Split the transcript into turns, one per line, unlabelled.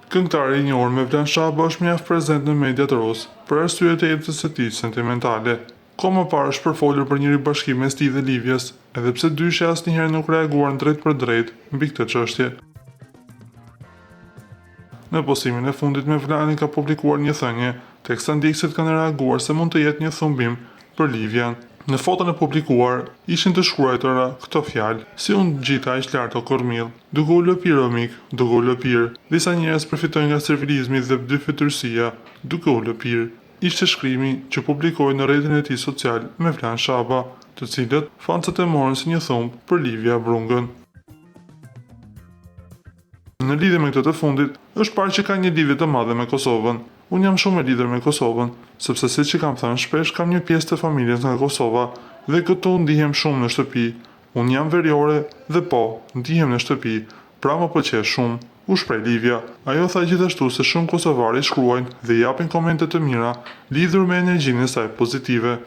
Këngëtari i njohur Mevlan Shaba është mjaft prezent në mediat rozë, për arsye të jetës së tij sentimentale. Kohë më parë është përfolur për një ribashkim mes tij dhe Livjas, edhe pse dyshja asnjëherë nuk reaguan drejtpërdrejt mbi këtë çështje. Në postimin e fundit Mevlani ka publikuar një thënie, teksa ndjekësit kanë reaguar se mund të jetë një thumbim për Livjan. Në foton e publikuar ishin të shkruajtura këto fjalë, Si u ngjite aq lart o kërmill, duke u lëpirë o mik, duke u lëpirë. Disa njerëz përfitojnë nga servilizmi dhe dyfytyrësia, duke u lëpirë. Ishte shkrimi që publikoi në rrjetin e tij social Mevlan Shaba, të cilët fansat e morën si një thumb për Livia Brungën. Në lidhje me këtë të fundit, është parë që ka një lidhje të madhe me Kosovën. Unë jam shumë e lidhur me Kosovën, sepse siç e kam thënë shpesh kam një pjesë të familjes nga Kosova dhe këtu ndihem shumë në shtëpi. Unë jam veriore dhe po, ndihem në shtëpi, pra më pëlqen shumë, u shpreh Livia. Ajo tha gjithashtu se shumë kosovarë i shkruajnë dhe i japin komente të mira lidhur me energjinë e saj pozitive.